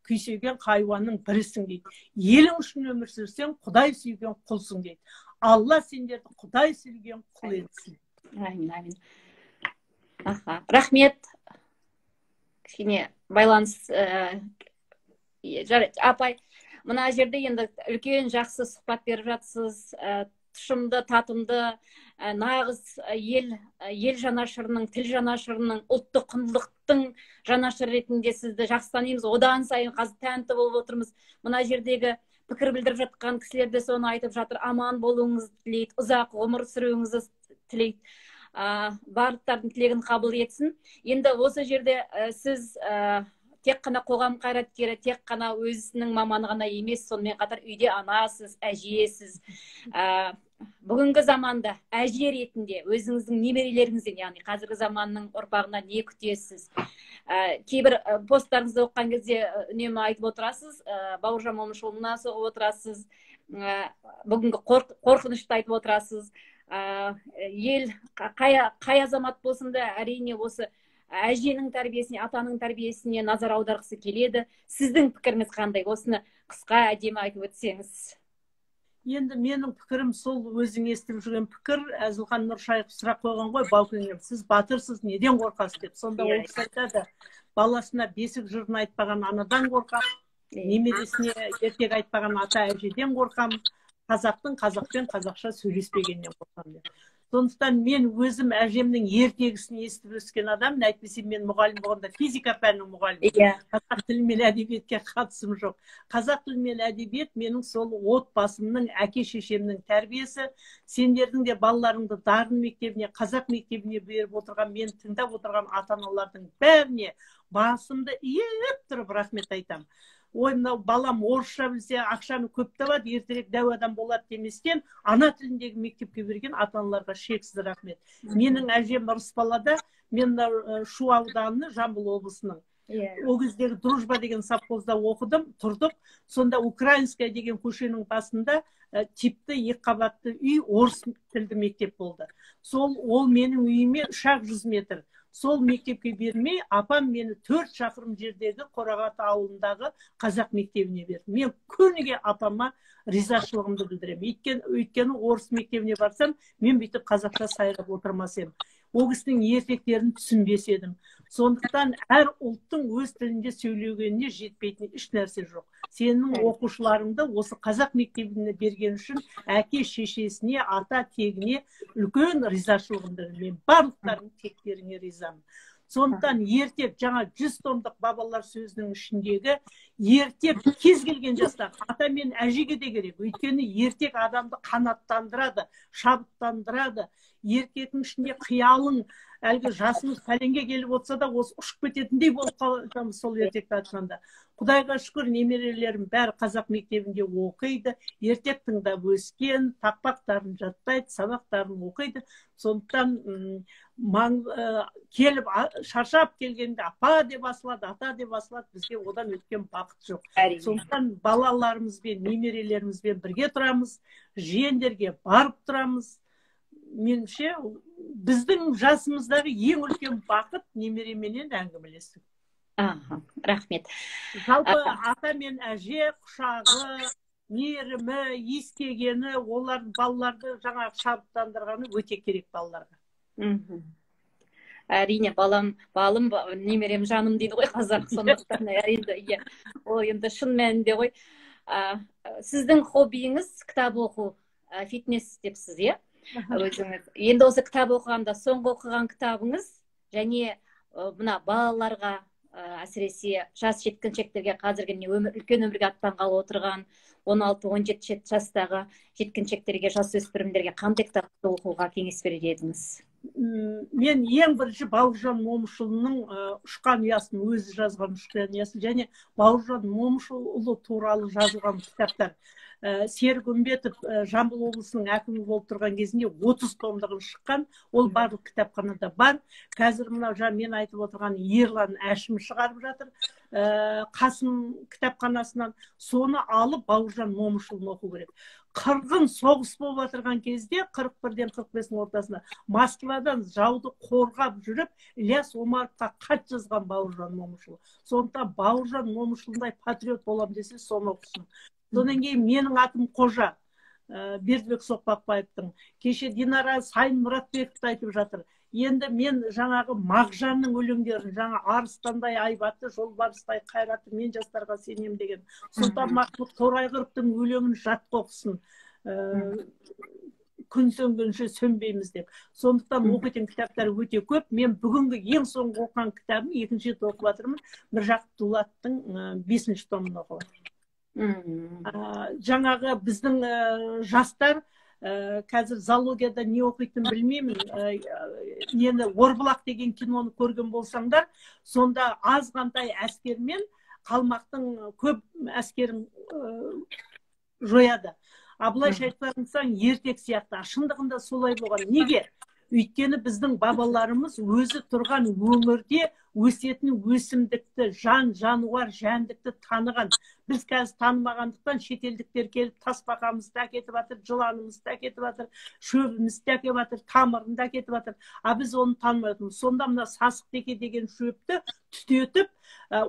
күйсеген хайуанның бірісің дейді. Елің үшін өмір сүрсең, Құдай сүйген құлсың дейді. Алла сендерді Құдай сүйген құл етсін. Әмин, әмин. Аха, рахмет. Кішкене байланыс, жарайды, апай, мына жерде енді үлкен жақсы сұхбат беріп жатсыз, Тұшымды, татымды, нағыз ел жанашырының, тіл жанашырының, ұлттық құндылықтың жанашыры ретінде сізді жақсы танимыз. Одан сайын қазір тәнті болып отырмыз. Мына жердегі пікір білдіріп жатқан кісілер де соны айтып жатыр. Аман болуыңызды тілейді, ұзақ ғұмыр сүруіңізді тілейді. Барлықтардың тілегін қабыл етсін. Енді осы жерде сіз тек қана қоғам қайраткері, тек қана өзінің маманы ғана емес, сонымен қатар үйде анасыз, әжесіз. Бүгінгі заманда әже ретінде өзіңіздің немерелеріңізден, яғни қазіргі заманның ұрпағынан не күтесіз? Кейбір посттарыңызды оқыған кезде үнемі айтып отырасыз, Бауыржан Момышұлына соғып отырасыз, бүгінгі қорқынышты айтып отырасыз. Ел қай азамат болсын да, әрине осы әженің тәрбиесіне, атаның тәрбиесіне назар аударғысы келеді. Сіздің пікіріңіз қандай? Осыны қысқа әдемі айтып өтсеңіз. Енді менің пікірім сол өзің естіп жүрген пікір. Әзілхан Нұршайықов сұрақ қойған ғой Баукеңе, сіз батырсыз, неден қорқасыз деп. Сонда ол кісі айтады, баласына бесік жырын айтпаған анадан қорқам, немересіне ертек айтпаған ата әжеден қорқам, қазақтың қазақпен қазақша сөйлеспегеннен қорқам деп. Сондықтан мен өзім әжемнің ертегісін естіп өскен адаммын. Әйтпесе мен мұғалім болғанда физика пәнінің мұғалімі. Қазақ тілі мен әдебиетке қатысым жоқ. Қазақ тілі мен әдебиет менің сол отбасымның, әке шешемнің тәрбиесі. Сендердің де балаларыңды Дарын мектебіне, қазақ мектебіне беріп отырған, мен тыңдап отырған ата-аналардың бәріне басымды иіп тұрып рахмет айтамын. Ой, мынау балам орысша білсе, ақшаны көп табады, ертерек дәу адам болады деместен, ана тіліндегі мектепке берген ата-аналарға шексіз рахмет. Менің әжем Ырысбалада, мен мынау Шу ауданы, Жамбыл облысының. Ол кездегі Дружба деген совхозда оқыдым, тұрдық. Сонда Украинская деген көшенің басында типті екі қабатты үй, орыс тілді мектеп болды. Сол ол менің үйіме 300 метр. Сол мектепке бермей, апам мені 4 шақырым жердегі Қорағаты ауылындағы қазақ мектебіне берді. Мен күніге апама ризашылығымды білдіремін. Өйткені орыс мектебіне барсам, мен бүйтіп қазақша сайрап отырмас едім. Ол кісінің ертектерін түсінбес едім. Сондықтан әр ұлттың өз тілінде сөйлегеніне жетпейтін еш нәрсе жоқ. Сенің оқушыларыңды осы қазақ мектебіне берген үшін әке шешесіне, ата тегіне үлкен ризашылығымды мен барлықтарының тектеріңе ризамын. Сондықтан ертек, жаңа 100 томдық бабалар сөзінің ішіндегі ертек кез келген жаста ата мен әжеге де керек. Өйткені ертек адамды қанаттандырады, шабыттандырады. Ертектің ішінде қиялың, әлгі жасымыз пәленге келіп отырса да, осы ұшып кететіндей болып қаламыз сол ертекті айтқанда. Құдайға шүкір, немерелерім бәрі қазақ мектебінде оқиды, ертек тыңдап өскен, тақпақтарын жаттайды, сабақтарын оқиды. Сондықтан келіп шаршап келгенде апа деп асылады, ата деп асылады, бізге одан өткен бақыт жоқ. Сондықтан балаларымызбен, немерелерімізбен бірге тұрамыз, жиендерге барып тұрамыз. Меніңше, біздің жасымыздағы ең үлкен бақыт немеременен әңгімелесу. Рахмет. Жалпы ата мен әже құшағы, мейірімі, иіскегені, олар балаларды жаңағы шабыттандырғаны өте керек балаларға. Әрине, балам, немерем жаным дейді ғой қазақ, сондықтан енді, ол енді шын мәнінде ғой. Сіздің хоббиіңіз кітап оқу, фитнес депсіз, иә? Өзіңіз. Енді осы кітап оқығанда соңғы оқыған кітабыңыз және мына балаларға, әсіресе жас жеткіншектерге, қазіргі үлкен өмірге аттанғалы отырған 16-17 жастағы жеткіншектерге, жасөспірімдерге қандай кітапты оқуға кеңес берер едіңіз? Мен ең бірінші Бауыржан Момышұлының Ұшқан ұясын, өзі жазған Ұшқан ұясын және Бауыржан Момышұлы туралы жазылған кітаптар. Серік Үмбетов Жамбыл облысының әкімі болып тұрған кезінде 30 томдығын шыққан, ол барлық кітапханада бар. Қазір мынау мен айтып отырған Ерлан Әшім шығарып жатыр, Қасым кітапханасынан. Соны алып Бауыржан Момышұлын оқу керек. Қырғын соғыс болып отырған кезде 41-ден 45-дің ортасында Москвадан жауды қорғап жүріп Ілияс Омаровқа хат жазған Бауыржан Момышұлы. Сондықтан Бауыржан Момышұлындай патриот болам десе соны оқысын. Содан кейін менің атым Қожа, Бердібек Соқпақбаевтың. Кеше Динара Сайын Мұратбековті айтып жатыр. Енді мен жаңағы Мағжанның өлеңдерін, жаңа арыстандай айбатты, жолбарыстай қайратты, мен жастарға сенем деген. Сұлтанмахмұт Торайғыровтың өлеңін жатқа оқысын. Күн сөнгенше сөнбейміз деп. Сондықтан оқитын кітаптар өте көп. Мен бүгінгі ең соңғы оқыған кітабым, екінші рет оқып жатырмын, Міржақып Дулаттың 5-ші томын оқып жатырмын. Жаңағы біздің жастар қазір зоологияда не оқитынын білмеймін. Нені, «Орбұлақ» деген киноны көрген болсаңдар, сонда азғантай әскермен қалмақтың көп әскерін жояды. А былайша айтсаң, ертек сияқты, а шындығында солай болған. Неге? Өйткені біздің бабаларымыз өзі тұрған өңірде өсетін өсімдікті, жан жануар, жәндікті таныған. Біз қазір танымағандықтан, шетелдіктер келіп тасбақамызды әкетіп жатыр, жыланымызды әкетіп жатыр, шөбімізді әкетіп жатыр, тамырын да әкетіп жатыр, а біз оны танымай отырмыз. Сонда мына сасық теке деген шөпті түтетіп,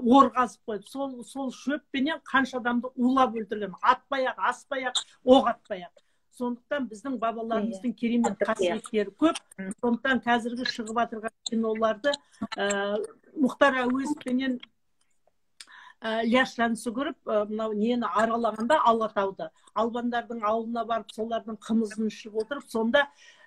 ор қазып қойып, сол шөппенен қанша адамды улап өлтірген, атпай ақ, аспай ақ, оқ атпай ақ. Сондықтан біздің бабаларымыздың керемет қасиеттері көп. Сондықтан қазіргі шығып жатырған киноларды, Мұхтар Әуезов пенен Ілияс Жансүгіров мынау нені аралағанда, Алатауды, албандардың ауылына барып, солардың қымызын ішіп отырып, сонда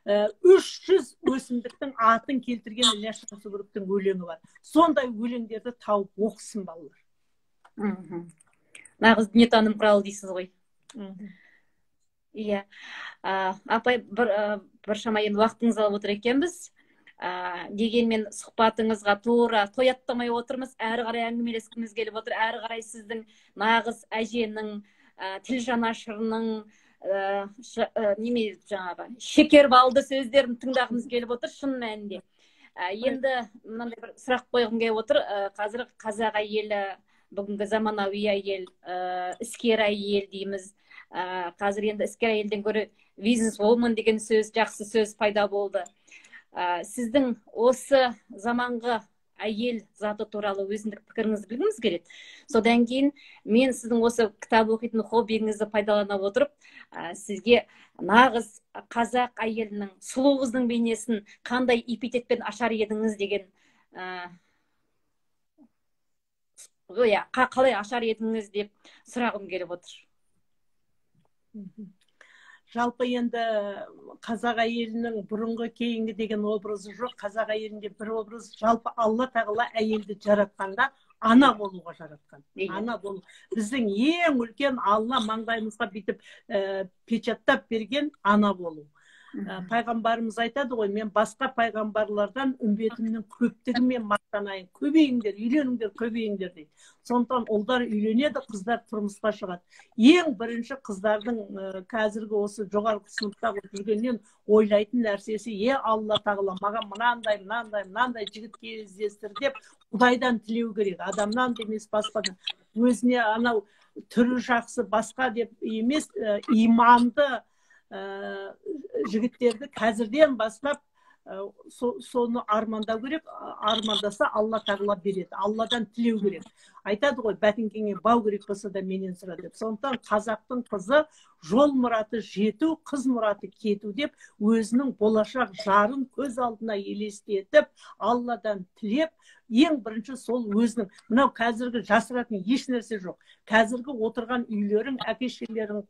300 өсімдіктің атын келтірген Ілияс Жансүгіровтің өлеңі бар. Сондай өлеңдерді тауып оқысын балалар. Нағыз дүниетаным құралы дейсіз ғой. Иә, апай, біршама енді уақытыңызды алып отыр екенбіз. Дегенмен сұхбатыңызға тура тояттамай отырмыз, әрі қарай әңгімелескіміз келіп отыр. Әрі қарай сіздің нағыз әженің, тіл жанашырының, неме, жаңағы шекер балды сөздерін тыңдағымыз келіп отыр шын мәнінде. Енді мынандай бір сұрақ қойғым келіп отыр. Қазір қазақ әйелі, бүгінгі заманауи әйел, іскер әйел дейміз. Қазір енді іскер әйелден гөрі бизнес-вумен деген сөз, жақсы сөз пайда болды. Сіздің осы заманғы әйел заты туралы өзіндік пікіріңізді білгіміз келеді. Содан кейін мен сіздің осы кітап оқитын хоббиіңізді пайдалана отырып, сізге нағыз қазақ әйелінің, сұлу қыздың бейнесін қандай эпитетпен ашар едіңіз деген, иә, қалай ашар едіңіз деп сұрағым келіп отыр. Жалпы енді қазақ әйелінің бұрынғы, кейінгі деген образы жоқ. Қазақ әйелінде бір образ. Жалпы Алла тағала әйелді жаратқанда ана болуға жаратқан. Ана болу. Біздің ең үлкен Алла маңдайымызға бүйтіп печаттап берген ана болу. Пайғамбарымыз айтады ғой: «Мен басқа пайғамбарлардан үмбетімнің көптігімен мақтанайын, көбейіңдер, үйленіңдер, көбейіңдер», – дейді. Сондықтан ұлдар үйленеді, қыздар тұрмысқа шығады. Ең бірінші қыздардың қазіргі осы жоғарғы сыныпта жүргеннен ойлайтын нәрсесі: «Е, Алла тағала, маған мынандай, мынандай, мынандай жігіт кездестір», – деп Құдайдан тілеу керек, адамнан да емес, басқадан. Өзіне анау түрі жақсы, басқа деп емес, иманды жігіттерді қазірден бастап соны армандау керек. Армандаса, Алла тағала береді. Алладан тілеу керек. Айтады ғой: «Бәтіңкеңе бау керек болса да, менен сұра», – деп. Сондықтан қазақтың қызы «Жол мұраты жету, қыз мұраты кету» деп, өзінің болашақ жарын көз алдына елестетіп, Алладан тілеп, ең бірінші сол өзінің мынау қазіргі жасыратын еш нәрсе жоқ. Қазіргі отырған үйлерің, әке шешелерің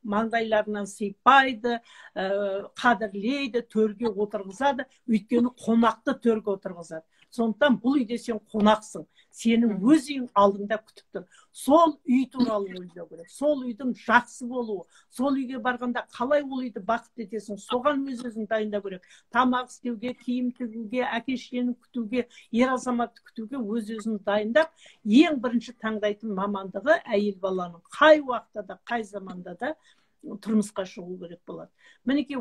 маңдайларынан сыйпайды, қадірлейді, төрге отырғызады, өйткені қонақты төрге отырғызады. Сондықтан бұл үйде сен қонақсың, сенің өз үйің алдыңда күтіп тұр. Сол үй туралы ойлау керек, сол үйдің жақсы болуы, сол үйге барғанда қалай ол үйді бақытты етесің, соған өз өзін дайындау керек. Тамақ істеуге, киім тігуге, әке шешені күтуге, ер азаматты күтуге өз өзін дайындап, ең бірінші таңдайтын мамандығы әйел баланың қай уақытта да, қай заманда да тұрмысқа шығу керек болады. Мінекей,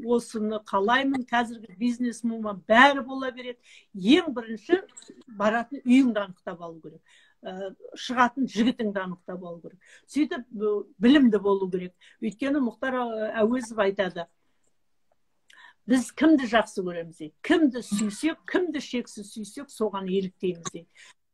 осыны қалаймын. Қазіргі бизнес бәрі бола береді. Ең бірінші баратын үйіңді анықтап алу керек, шығатын жігітіңді анықтап алу керек, сөйтіп білімді болу керек. Өйткені Мұхтар Әуезов айтады: «Біз кімді жақсы көреміз, – дейді, – кімді сүйсек, кімді шексіз сүйсек, соған еліктейміз», – дейді.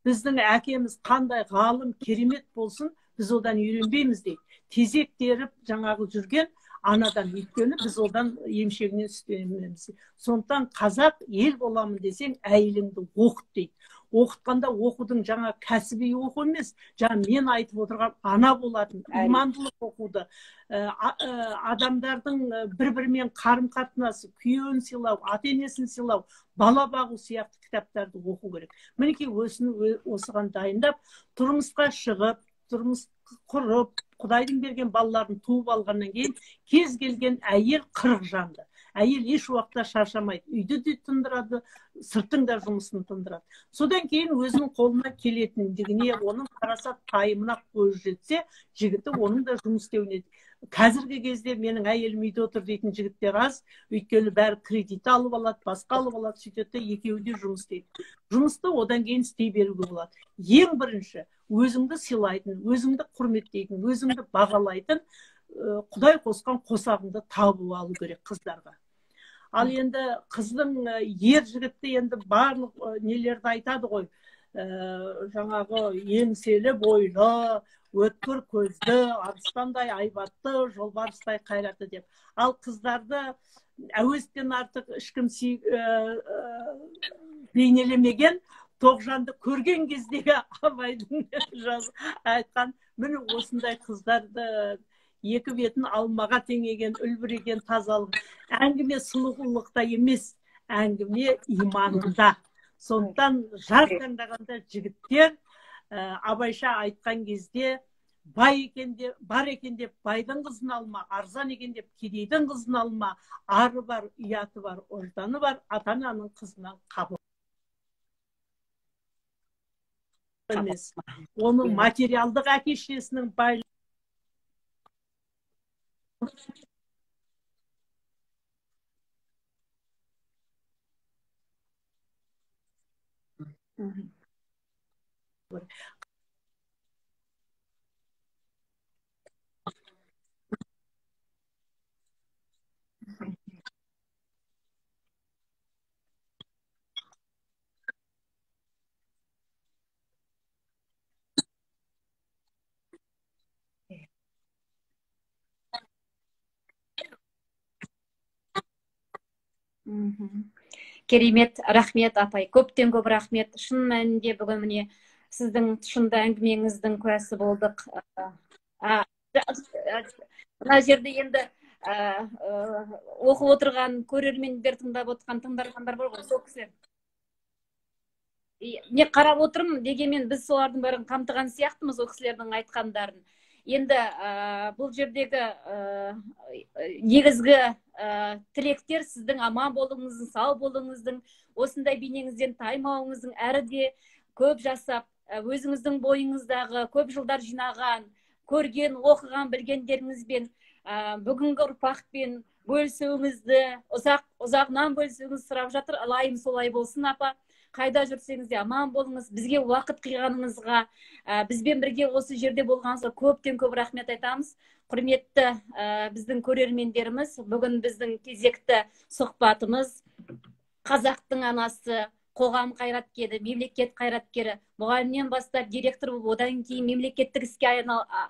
«Біздің әкеміз қандай ғалым, керемет болсын, біз одан үйренбейміз, – дейді, – тезек теріп жаңағы жүрген анадан, өйткені біз одан емшегінен сүт емеміз». Сондықтан қазақ ел боламын десең, әйеліңді оқыт дейді. Оқытқанда оқудың жаңа кәсіби оқу емес, жаңа мен айтып отырған ана болатын, имандылық оқуды, адамдардың бір-бірімен қарым-қатынасы, күйеуін сыйлау, ата-енесін сыйлау, бала бағу сияқты кітаптарды оқу керек. Мінекей өзін осыған дайындап, тұрмысқа шығып, тұрмыс құрып, Құдайдың берген балаларын туып алғаннан кейін кез келген әйел 40 жанды. Әйел еш уақытта шаршамайды, үйді де тындырады, сырттың да жұмысын тындырады. Содан кейін өзінің қолына келетіндігіне, оның парасат пайымына көз жетсе, жігіті оның да жұмыс істеуіне. Қазіргі кезде менің әйелім үйде отыр дейтін жігіттер аз, өйткені бәрі кредит алып алады, басқа алып алады, сөйтеді де екеуі де жұмыс істейді. Жұмысты одан кейін істей беруге болады. Ең бірінші өзіңді сыйлайтын, өзіңді құрметтейтін, өзіңді бағалайтын, Құдай қосқан қосағыңды табып алу керек қыздарға. Ал енді қыздың ер жігітті енді барлық нелерді айтады ғой, жаңағы еңселі бойлы, өткір көзді, арыстандай айбатты, жолбарыстай қайратты деп. Ал қыздарды Әуезовтен артық ешкім бейнелемеген. Тоғжанды көрген кездегі Абайдың айтқан, міне осындай қыздарды екі бетін алмаға теңеген, үлбіреген тазалық. Әңгіме сұлулықта емес, әңгіме иманында. Сондықтан жар таңдағанда жігіттер Абайша айтқан кезде бай екен деп, бар екен деп байдың қызын алма, арзан екен деп кедейдің қызын алма, ары бар, ұяты бар, ожданы бар, ата-ананың қызынан қабыл емес. Оның материалдық әке шешесінің байлығы. Керемет, рахмет апай, көптен көп рахмет. Шын мәнінде бүгін міне сіздің шынды әңгімеңіздің куәсі болдық. Мына жерде енді оқып отырған көрермендер, тыңдап отырған тыңдармандар бар ғой, сол кісілер. Мен қарап отырмын, дегенмен біз солардың бәрін қамтыған сияқтымыз, ол кісілердің айтқандарын. Енді бұл жердегі негізгі тілектер сіздің аман болуыңыздың, сау болуыңыздың, осындай бейнеңізден таймауыңыздың, әрі де көп жасап, өзіңіздің бойыңыздағы көп жылдар жинаған, көрген, оқыған, білгендеріңізбен бүгінгі ұрпақпен бөлісуіңізді, ұзағынан бөлісуіңізді сұрап жатыр. Ылайым солай болсын, апа. Қайда жүрсеңіз де аман болыңыз. Бізге уақыт қиғаныңызға, бізбен бірге осы жерде болғаныңызға көптен көп рахмет айтамыз. Құрметті біздің көрермендеріміз, бүгін біздің кезекті сұхбатымыз қазақтың анасы, қоғам қайраткері, мемлекет қайраткері, мұғалімнен бастап директор болып, одан кейін мемлекеттік іске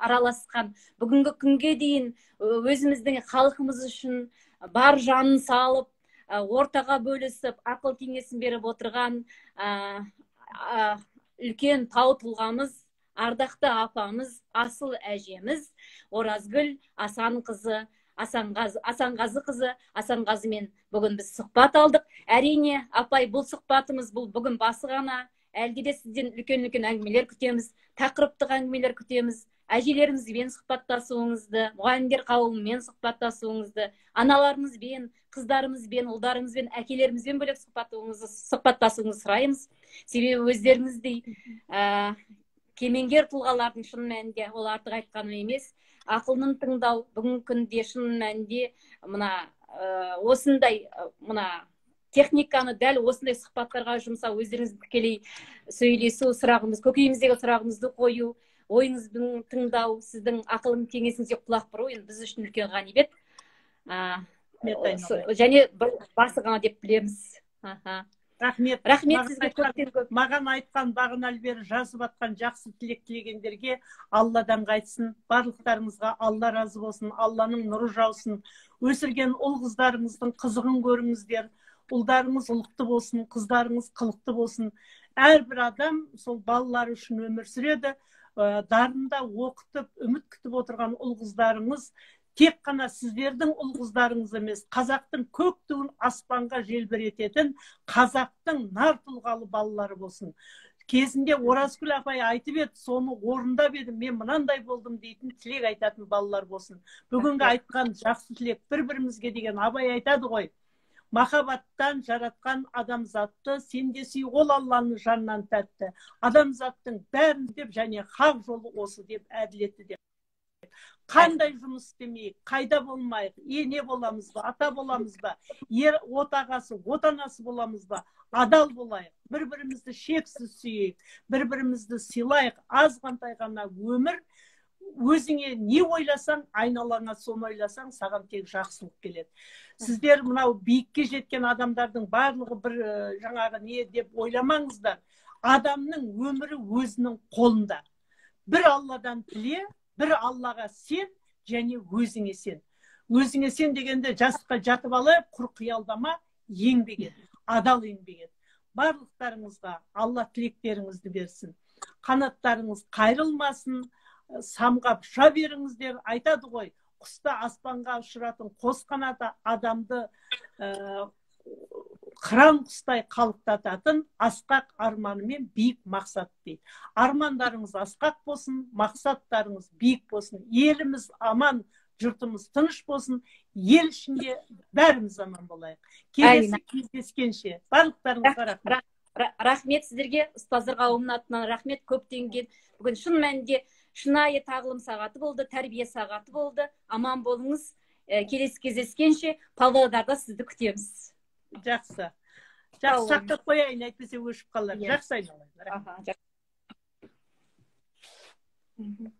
араласқан, бүгінгі күнге дейін өзіміздің халқымыз үшін бар жанын салып, ортаға бөлісіп, ақыл кеңесін беріп отырған үлкен тау тұлғамыз, ардақты апамыз, асыл әжеміз Оразгүл Асанқызы, Асанғазы қызы Асанғазымен бүгін біз сұхбат алдық. Әрине, апай, бұл сұхбатымыз бұл бүгін басы ғана. Әлде де сізден үлкен-үлкен әңгімелер күтеміз, тақырыптық әңгімелер күтеміз. Әжелерімізбен сұхбаттасуыңызды, мұғалімдер қауымымен сұхбаттасуыңызды, аналарымызбен, қыздарымызбен, ұлдарымызбен, әкелерімізбен бөлек сұхбаттасуыңызды сұраймыз. Себебі өздеріңіздей кемеңгер тұлғалардың шын мәнінде, ол артық айтқаным емес, ақылын тыңдау бүгінгі күнде шын мәнінде мына осындай мына техниканы дәл осындай сұхбаттарға жұмсау, өздеріңіз тікелей сөйлесу, сұрағымыз, көкейіміздегі сұрағымызды қою, ойыңыздың тыңдау, сіздің ақылың кеңесіңізге құлақ бұру енді біз үшін үлкен ғанибет. Және басы ғана деп білеміз. Рахмет. Рахмет сізге көптен көп. Маған айтқан, бағаналы бері жазып атқан жақсы тілек тілегендерге Алладан қайтсын. Барлықтарыңызға Алла разы болсын, Алланың нұры жаусын. Өсірген ұл қыздарыңыздың қызығын көріңіздер. Ұлдарыңыз ұлықты болсын, қыздарыңыз қылықты болсын. Әрбір адам сол балалары үшін өмір сүреді. Дарында оқытып, үміт күтіп отырған ұл-қыздарыңыз тек қана сіздердің ұл-қыздарыңыз емес, қазақтың көк туын аспанға желбірететін қазақтың нар тұлғалы балалары болсын. Кезінде Оразгүл апай айтып еді, соны орындап едім, мен мынандай болдым дейтін тілек айтатын балалар болсын. Бүгінгі айтқан жақсы тілек бір-бірімізге деген Абай айтады ғой. Махаббаттан жаратқан адамзатты, сен де сүй ол Алланың жанынан тәтті. Адамзаттың бәрін деп және хақ жолы осы деп әділетті деп. Қандай жұмыс істемейік, қайда болмайық, ене боламыз ба, ата боламыз ба, ер отағасы, отанасы боламыз ба, адал болайық, бір-бірімізді шексіз сүйейік, бір-бірімізді сыйлайық. Азғантай ғана өмір, өзіңе не ойласаң, айналаңа соны ойласаң, саған тек жақсылық келеді. Сіздер мынау биікке жеткен адамдардың барлығы бір жаңағы не деп ойламаңыздар. Адамның өмірі өзінің қолында. Бір Алладан тіле, бір Аллаға сен және өзіңе сен. Өзіңе сен дегенде жастыққа жатып алып, құр қиялдама, еңбек ет, адал еңбек ет. Барлықтарыңызға Алла тілектеріңізді берсін. Қанаттарыңыз қайрылмасын, самғап ұша беріңіздер. Айтады ғой, құсты аспанға ұшыратын қос қанаты адамды қыран құстай қалықтататын асқақ арманы мен биік мақсат дейді. Армандарыңыз асқақ болсын, мақсаттарыңыз биік болсын. Еліміз аман, жұртымыз тыныш болсын. Ел ішінде бәріміз аман болайық. Келесі кездескенше барлықтарыңызға рахмет. Рахмет сіздерге, ұстаздар қауымының атынан рахмет көптен. Бүгін шын мәнінде шынайы тағылым сағаты болды, тәрбие сағаты болды. Аман болыңыз. Келесі кездескенше Павлодарда сізді күтеміз. Жақсы. Жақсы, сақтап қояйын, әйтпесе өшіп қалар. Жақсы, айналайын. Рахмет.